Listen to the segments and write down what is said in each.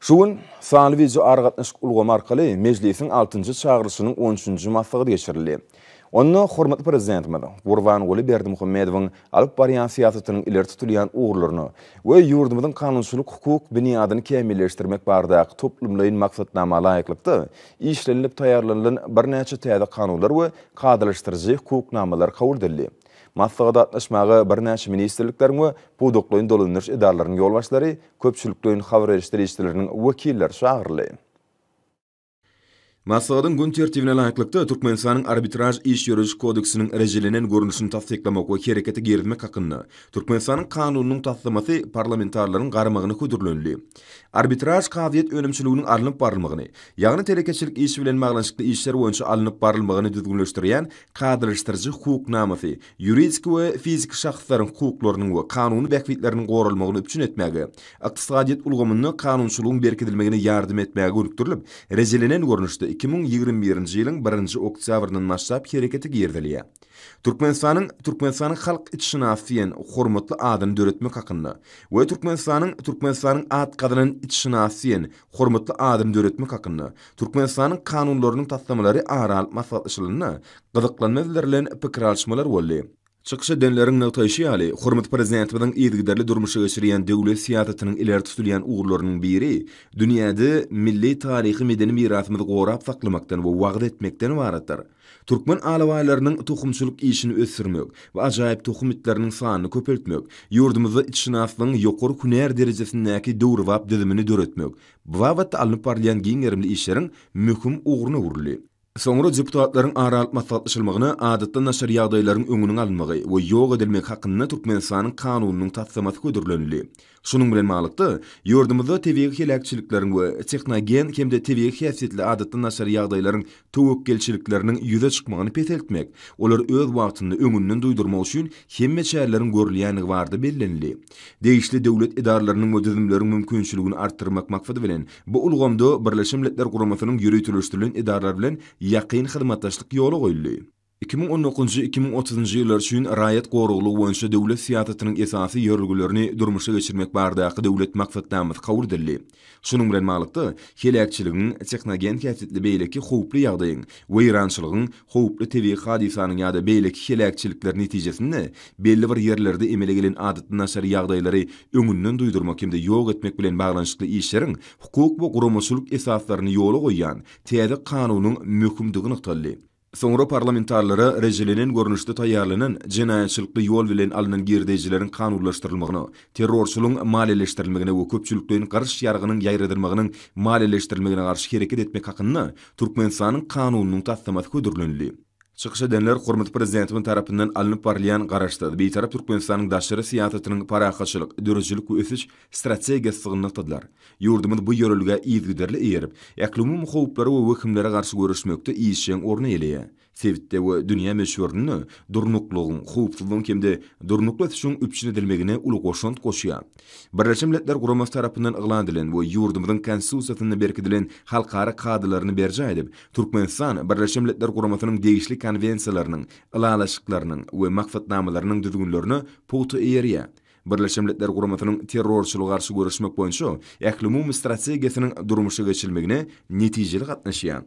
Şu gün sanly wideoaragatnaşyk ulgamy arkaly Mejlisiň altynjy çagyryşynyň on üçünji maslahaty geçirildi. Onda hormatly Prezidentimiz Gurbanguly Berdimuhamedowyň alyp barýan syýasatynyň ileri tutulýan ugurlaryna we ýurdumyzyň kanunçylyk-hukuk binýadyny kämilleşdirmek baradaky toplumlaýyn maksatnama laýyklykda işlenilip taýýarlanylan birnäçe täze kanunlar we kadalaşdyryjy hukuk namalar kabul edildi. Maslahata gatnaşmaga birnäçe ministrlikleriň we pudaklaýyn dolandyryş edaralarynyň ýolbaşçylary, köpçülikleýin habar beriş serişdeleriniň wekilleri çagyryldy. Maslahatyň gün tertibine laýyklykda, Türkmenistanyň Arbitraž iş ýörediş kodeksiniň rejelenen görnüşini tassyklamak we herekete girizmek hakynda Türkmenistanyň Kanunynyň taslamasy parlamentarileriň garamagyna hödürlenildi. Arbitraž kazyýet önümçiliginiň alnyp barylmagyny, ýagny telekeçilik işi bilen baglanyşykly işler boýunça alnyp barylmagyny düzgünleşdirýän kadalaşdyryjy hukuk namasy ýuridik we fiziki şahslaryň hukuklarynyň we kanuny bähbitleriniň goralmagyny üpjün etmäge, ykdysadyýet ulgamynda kanunçylygyň berkidilmegine ýardam etmäge gönükdirilip, rejelenen görnüşde 2021-nji ýylyň birinji oktýabryndan başlap herekete girizilýär. Türkmenistanyň Türkmenistanyň halk itşynasy diýen hormatly adyny döretmek hakynda we Türkmenistanyň Türkmenistanyň at gazanan itşynasy diýen hormatly adyny döretmek hakynda Türkmenistanyň Kanunlarynyň taslamalary ara alyp maslahatlaşylanda, gyzyklanma bildirilen pikir alyşmalar boldy. Çykyş edenleriň nygtaýşy ýaly, hormatly Prezidentimiziň yzygiderli durmuşa geçirýän döwlet syýasatynyň ileri tutulýan ugurlarynyň biri dünýäde milli taryhy-medeni mirasymyzy gorap saklamakdan we wagyz etmekden ybaratdyr. Türkmen alabaýlarynyň tohumçylyk işini ösdürmek we ajaýyp tohum itleriniň sanyny köpeltmek, ýurdumyzda itşynaslygyň ýokary hünär derejesindäki döwrebap düzümini döretmek bu babatda alnyp barylýan giň gerimli işleriň möhüm ugruna öwrüldi. Soňra deputatlaryň ara alyp maslahatlaşylmagyna Adatdan daşary ýagdaýlaryň öňüniň alynmagy we ýok edilmegi hakynda Türkmenistanyň Kanunynyň taslamasy hödürlenildi. Şunuň bilen baglylykda, ýurdumyzda tebigy heläkçilikleriň we tehnogen hem-de tebigy häsiýetli adatdan daşary ýagdaýlaryň töwekgelçilikleriniň ýüze çykmagyny peseltmek, olary öz wagtynda öňünden duýdurmak üçin hemme çäreleriň görülýändigi barada bellenildi. Degişli döwlet edaralarynyň we düzümleriň mümkinçiligini artdyrmak maksady bilen, bu ulgamda Birleşen Milletler Guramasynyň ýöriteleşdirilen edaralary bilen ýakyn hyzmatdaşlyk ýola goýuldy. 2019-njy, 2030-njy ýyllar üçin raýat goraglygy boýunça döwlet syýasatynyň esasy ýörelgelerini durmuşa geçirmek baradaky döwlet maksatnamasy kabul edildi. Şunuň bilen baglylykda, heläkçiligiň, tehnogen häsiýetli beýleki howply ýagdaýyň, weýrançylygyň, howply tebigy hadysanyň ýa-da beýleki heläkçilikler netijesinde belli bir ýerlerde emele gelen adatdan daşary ýagdaýlary öňünden duýdurmak hem-de ýok etmek bilen baglanyşykly işleriň hukuk we guramaçylyk esaslaryny ýola goýýan täze kanunyň möhümdigi nygtaldy. Soňra parlamentarilere rejelenen görnüşde taýýarlanan jenaýatçylykly ýol bilen alnan girdejileriň kanunlaşdyrylmagyna, terrorçylygyň maliýeleşdirilmegine we köpçülikleýin gyryş ýargynyň ýaýradylmagynyň maliýeleşdirilmegine garşy hereket etmek hakynda Türkmenistanyň Kanunynyň taslamasy hödürlenildi. Çykyş edenler hormatly Prezidentimiz tarapyndan alnyp barylýan Garaşsyz, Bitarap Türkmenistanyň daşary syýasatynyň parahatçylyk, döredijilik we ösüş strategiýasydygyny nygtadylar. Ýurdumyz bu ýörelgä yzygiderli eýerip, ählumumy howplara we wehimlere garşy göreşmekde işjeň orun eýeleýär. Sebitde we dünýä möçberinde durnuklygyň, howpsuzlygyň hem-de durnukly ösüşiň üpjün edilmegine uly goşant goşýar. Birleşen Milletler Guramasy tarapyndan yglan edilen we ýurdumyzyň Konstitusiýasynda berkidilen halkara kadalaryny berjaý edip, Türkmenistan Birleşen Milletler Guramasynyň degişli konwensiýalarynyň, ylalaşyklarynyň we maksatnamalarynyň düzgünlerine pugta eýerýär. Birleşen Milletler Guramasynyň terrorçylyga garşy göreşmek boýunça ählumumy strategiýasynyň durmuşa geçirilmegine netijeli gatnaşýar.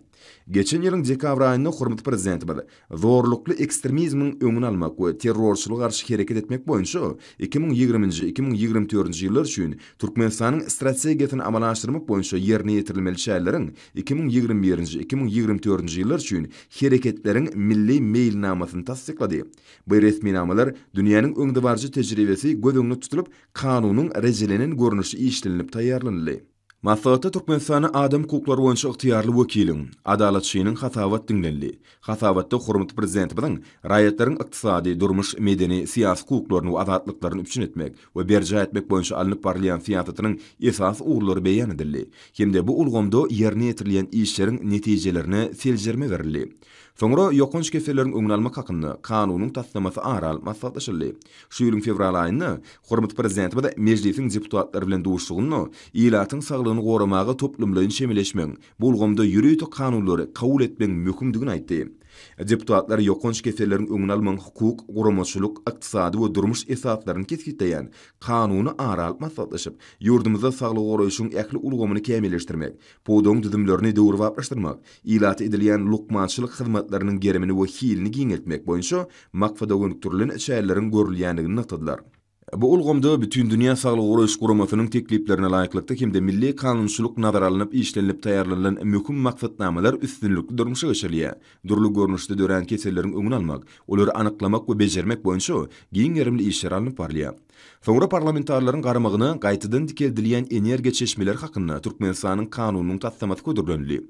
Geçen ýylyň dekabr aýynda hormatly Prezidentimiz zorlukly ekstremizmiň öňüni almak we terrorçylyga garşy hereket etmek boýunça 2020-nji, 2024-nji ýyllar üçin Türkmenistanyň strategiýasyny amala aşyrmak boýunça ýerine ýetirilmeli çäreleriň 2021-nji, 2024-nji ýyllar üçin Hereketleriň milli meýilnamasyny tassyklady. Bu resminamalar dünýäniň öňdebaryjy tejribesi göz öňünde tutulyp, kanunyň rejelenen görnüşi işlenilip taýýarlanyldy. Maslahatda Türkmenistanda adam hukuklary boýunça ygtyýarly wekiliň, Adalatçynyň hasabat diňlenildi. Hasabatda hormatly Prezidentimiziň raýatlaryň ykdysady, durmuş, medeni, syýasy hukuklaryny we azatlyklaryny üpjün etmek we berjaý etmek boýunça alnyp barylýan syýasatynyň esasy ugurlary beýan edildi hem-de bu ulgamda ýerine ýetirilýän işleriň netijelerine seljerme berildi. Soňra ýokanç keselleriň öňüni almak hakynda Kanunyň taslamasy ara alyp maslahatlaşyldy. Şu ýylyň fewral aýynda hormatly Prezidentimiz Mejlisiň deputatlary bilen duşuşygynda ilatyň saglygyny goramaga toplumlaýyn çemeleşmegiň, bu ulgamda ýörite kanunlary kabul etmegiň möhümdigini aýtdy. Deputatlar ýokanç keselleriň öňüni almagyň hukuk, guramaçylyk, ykdysady we durmuş esaslaryny kesgitleýän Kanuny ara alyp maslahatlaşyp, ýurdumyzda saglygy goraýşyň ähli ulgamyny kämilleşdirmek, pudagyň düzümlerini döwrebaplaşdyrmak, ilata edilýän lukmançylyk hyzmatlarynyň gerimini we hilini giňeltmek boýunça maksada gönükdirilen çäreleriň görülýändigini nygtadylar. Bu ulgamda Bütindünýä Saglygy Goraýyş Guramasynyň tekliplerine laýyklykda hem-de milli kanunçylyk nazara alnyp işlenilip taýýarlanylan möhüm maksatnamalar üstünlikli durmuşa geçirilýär. Dürli görnüşde dörän keselleriň öňüni almak, olary anyklamak we bejermek boýunça giň gerimli işler alnyp barylýar. Soňra parlamentarileriň garamagyna gaýtadan dikeldilýän energiýa çeşmeleri hakynda Türkmenistanyň Kanunynyň taslamasy hödürlenildi.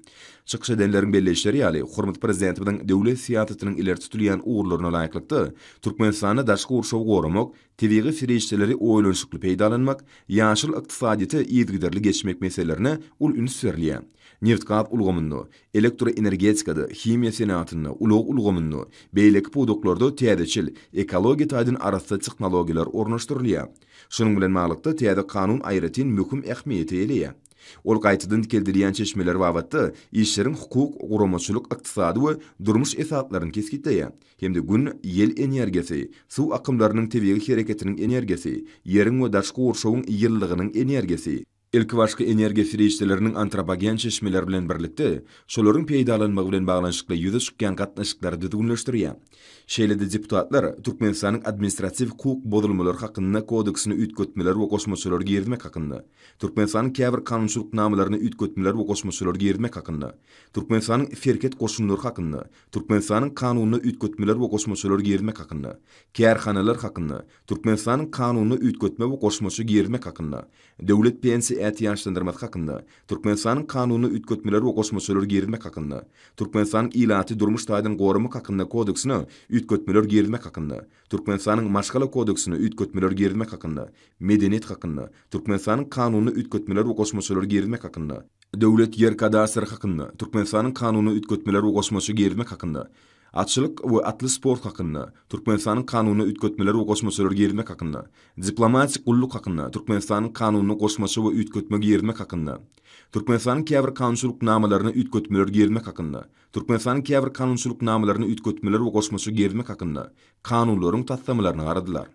Çykyş edenleriň belleýişleri ýaly, hormatly Prezidentimiziň döwlet syýasatynyň ileri tutulýan ugurlaryna laýyklykda, Türkmenistanda daşky gurşawy goramak, tebigy serişdeleri oýlanyşykly peýdalanmak, ýaşyl ykdysadyýete yzygiderli geçmek meselelerine uly üns berilýär. Nebitgaz ulgamynda, elektroenergetikada, himiýa senagatynda, ulag ulgamynda, beýleki pudaklarda täzeçil, ekologiýa taýdan arassa tehnologiýalar ornaşdyrylýar. Şunuň bilen baglylykda, täze kanun aýratyn möhüm ähmiýete eýeleýär. Ol gaýtadan dikeldilýän çeşmeler babatda işleriň hukuk, guramaçylyk, ykdysady we durmuş esaslaryny kesgitleýär hem-de Gün, ýel energiýasy, suw akymlarynyň tebigy hereketiniň energiýasy, ýeriň we daşky gurşawyň ýylylygynyň energiýasy, ilkibaşky energiýa serişdeleriniň antropogen çeşmeleri bilen birlikde, şolaryň peýdalanmagy bilen baglanyşykly ýüze çykýan gatnaşyklary düzgünleşdirýär. Şeýle-de deputatlar Türkmenistanyň Administratiw hukuk bozulmalary hakynda kodeksine üýtgetmeler we goşmaçalar girizmek hakynda, Türkmenistanyň käbir kanunçylyk namalaryna üýtgetmeler we goşmaçalar girizmek hakynda, Türkmenistanyň Serhet goşunlary hakynda, Türkmenistanyň Kanunyna üýtgetmeler we goşmaçalar girizmek hakynda, Kärhanalar hakynda, Türkmenistanyň Kanunyna üýtgetme we goşmaça girizmek hakynda, Döwlet pensiýa ätiýaçlandyrmasy hakynda, Türkmenistanyň Kanunyna üýtgetmeler we goşmaçalar girizmek hakynda, Türkmenistanyň Ilaty durmuş taýdan goramak hakynda kodeksine üýtgetmeler girizmek hakynda, Türkmenistanyň Maşgala kodeksine üýtgetmeler girizmek hakynda, Medeniýet hakynda, Türkmenistanyň Kanunyna üýtgetmeler we goşmaçalar girizmek hakynda, Döwlet ýer kadastry hakynda, Türkmenistanyň Kanunyna üýtgetmeler we goşmaça girizmek hakynda, Atçylyk we atly sport hakynda, Türkmenistanyň Kanunyna üýtgetmeler we goşmaçalar girizmek hakynda, Diplomatik gulluk hakynda, Türkmenistanyň Kanunyna goşmaça we üýtgetme girizmek hakynda, Türkmenistanyň käbir kanunçylyk namalaryna üýtgetmeler girizmek hakynda, Türkmenistanyň käbir kanunçylyk namalaryna üýtgetmeler we goşmaça girizmek hakynda Kanunlaryň taslamalaryna garadylar.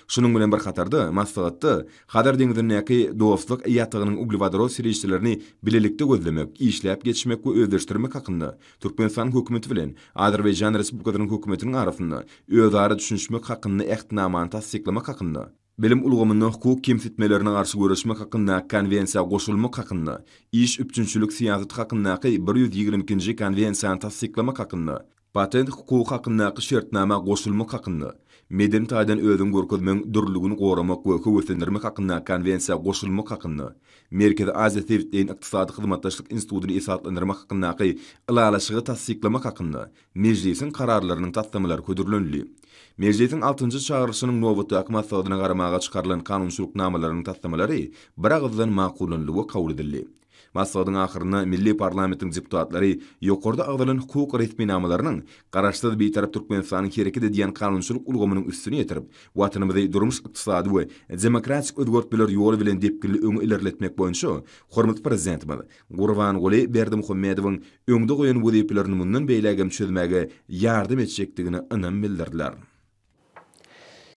Şunuň bilen bir hatarda, maslahatda Hazar deňzindäki Dostluk ýatagynyň uglewodorod serişdelerini bilelikde gözlemek, işläp geçmek we özleşdirmek hakynda Türkmenistanyň Hökümeti bilen Azerbaýjan Respublikasynyň Hökümetiniň arasynda özara düşünişmek hakynda Ähtnamany tassyklamak hakynda, Bilim ulgamynda hukuk kemsitmelerine garşy göreşmek hakyndaky Konwensiýa goşulmak hakynda, Iş üpjünçilik syýasaty hakyndaky 122-nji Konwensiýany tassyklamak hakynda, Patent hukugy hakyndaky şertnama goşulmak hakynda, Medeni taýdan özüňi görkezmegiň dürlüligini goramak we höweslendirmek hakyndaky Konwensiýa goşulmak hakynda, Merkezi Aziýa sebitleýin ykdysady hyzmatdaşlyk institutyny esaslandyrmak hakyndaky Ylalaşygy tassyklamak hakynda Mejlisiň Kararlarynyň taslamalary hödürlenildi. Mejlisiň altynjy çagyryşynyň nobatdaky maslahatyna garamaga çykarylan kanunçylyk namalarynyň taslamalary biragyzdan makullanyldy we kabul edildi. Maslahatyň ahyrynda milli parlamentiň deputatlary ýokarda agzalan hukuk resminamalarynyň Garaşsyz, Bitarap Türkmenistanyň hereket edýän kanunçylyk ulgamynyň üstüni ýetirip, Watanymyzy durmuş-ykdysady we demokratik özgertmeler ýoly bilen depginli öňe ilerletmek boýunça hormatly Prezidentimiz Gurbanguly Berdimuhamedowyň öňde goýan wezipelerini mundan beýlägem çözmäge ýardam etjekdigine ynam bildirdiler.